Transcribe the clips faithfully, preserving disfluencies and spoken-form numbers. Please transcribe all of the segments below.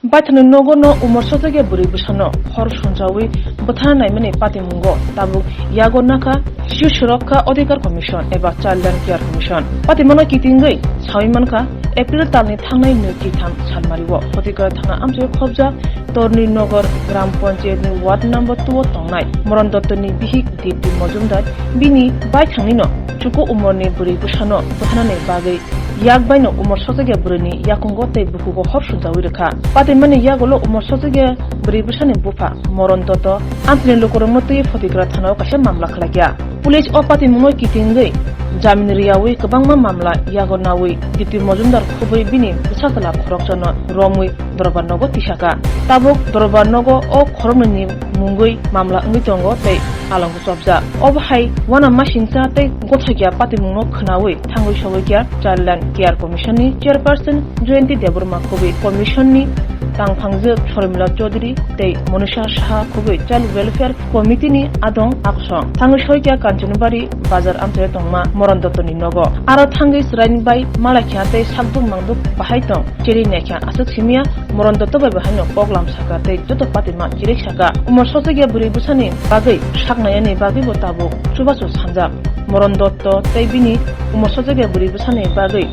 Baithangni nogo no umor sojakya bwrwi bwsano hor sunjawi bwthana naimani patimungo tabuk yago nakha Shishu Suraksha Adhikar Commission eba Childland Care Commission. Patimano kitingwi sawi mankha, April talni thangnai nwi kitham salmario Khotigra thana amchai khobjak Torni Nogar Gram Panchayat ni Ward number two o tongnai Moron Dotto ni bihik Dipti Mojumdar bini baithangni no chuku umor ni bwrwi bwsano bwthanani bagwi yak bai no umor sojakya bwrwi ni yakungo tei bukugo hor sunjawi rwkha. Patimani yagulo umor sojakya bwrwi bwsani bupha Moron Dotto amchini lukurokno twi Khotigra thana o kaisa mamla khlakya. Police o patimungno kitingwi jamin riyawi kwbangma mamla yago nawi Dipti Mojumdar khobwi bini bwsa chwla khoroksano romwi Dorbar Nogo tisaka. Tabuk Dorbar Nogo o khoroknwini mungwi mamla wngwi tongo tei alongo chopjak. Obo hai uanamasingcha tei gothokya patimungno khwnawi thangwi sogwikya Childland Care Commission ni Chairperson Jayanti Debbarma khobwi Commission ni tangphangjwk Sormila Chaudhary tei Monisha Saha khobwi Child Welfare Committee ni adong aksong thangwi soikya Kanchanbari bazar amchaio tongma Moron Dotto ni nogo. Aro thangwi chwraini bai malaikha tei sakduk mangduk bahai tong cherwi naikha aswk simiya Moron Dotto bai bahaino koklam saka tei joto patima cherwi saka. Umor sojakya bwrwi bwsani bagwi saknaiyani bagwibo tabuk chubachu sanjak. Moron Dotto tei bini umor sojakya bwrwi bwsani bagwi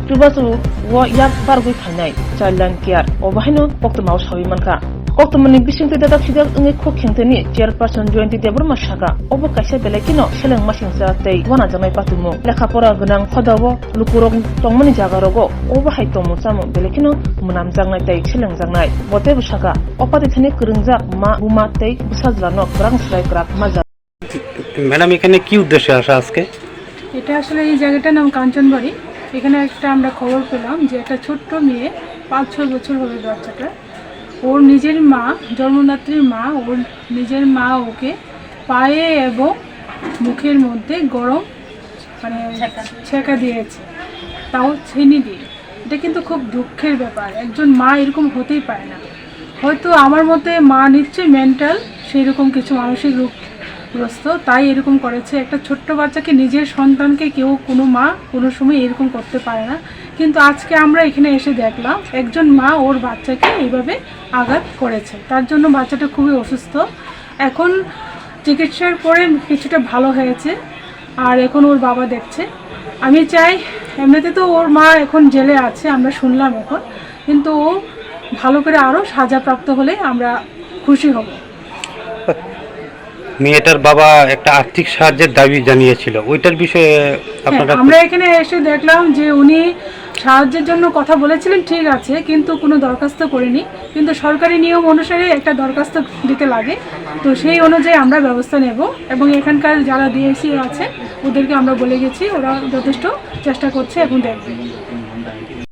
chubachu o yak bargwi phainai Childland Care o bahaino koktwmao sawi mankha. Koktwmani bisingtwi dadak sidak wngwi khuk khengteni Chairperson Jayanti Debbarma saka, obo kaisa belai kheno seleng masingcha tei uanajaknai patimung. Lekha pora gwnang hodao lukurok tongmani jagarogo obo hai tongmung chamung belai kheno mwnamjaknai tei selengjaknai. Bo teibo saka, o patithani kwrwngjak ma, buma tei bwsajlano kwrang swrai kwrak majak. Madam, এখানে কি উদ্দেশ্যে আসা আজকে? এটা আসলে, এই জায়গাটার নাম কাঞ্চনবাড়ি। এখানে একটা আমরা খবর পেলাম যে একটা ছোট্ট মেয়ে, পাঁচ ছয় বছর হবে বাচ্চাটা, ওর নিজের মা, জন্মদাত্রীর মা, ওর নিজের মা ওকে পায়ে এবং মুখের মধ্যে গরম, মানে, ছেঁকা। ছেঁকা দিয়েছে, তাও ছেনি দিয়ে। এটা কিন্তু খুব দুঃখের ব্যাপার, একজন মা এরকম হতেই পারে না। হয়তো আমার মতে মা নিশ্চয়ই মেন্টাল, সেই রকম কিছু মানসিক রোগগ্রস্ত, তাই এরকম করেছে। একটা ছোট্ট বাচ্চাকে, নিজের সন্তানকে কেউ, কোনো মা কোনো সময় এরকম করতে পারে না। কিন্তু আজকে আমরা এখানে এসে দেখলাম একজন মা ওর বাচ্চাকে এইভাবে আঘাত করেছে। তার জন্য বাচ্চাটা খুবই অসুস্থ। এখন চিকিৎসার পরে কিছুটা ভালো হয়েছে, আর এখন ওর বাবা দেখছে। আমি চাই, এমনিতে তো ওর মা এখন জেলে আছে, আমরা শুনলাম এখন, কিন্তু ও ভালো করে আরও সাজাপ্রাপ্ত হলে আমরা খুশি হব। মেয়েটার বাবা একটা আর্থিক সাহায্যের দাবি জানিয়েছিল, ওইটার বিষয়ে হ্যাঁ, আপনারা আমরা এখানে এসে দেখলাম যে উনি সাহায্যের জন্য কথা বলেছিলেন, ঠিক আছে, কিন্তু কোনো দরখাস্ত করিনি। কিন্তু সরকারি নিয়ম অনুসারে একটা দরখাস্ত দিতে লাগে, তো সেই অনুযায়ী আমরা ব্যবস্থা নেব। এবং এখানকার যারা ডিএসি আছে, ওদেরকে আমরা বলে গেছি, ওরা যথেষ্ট চেষ্টা করছে এবং দেখবে।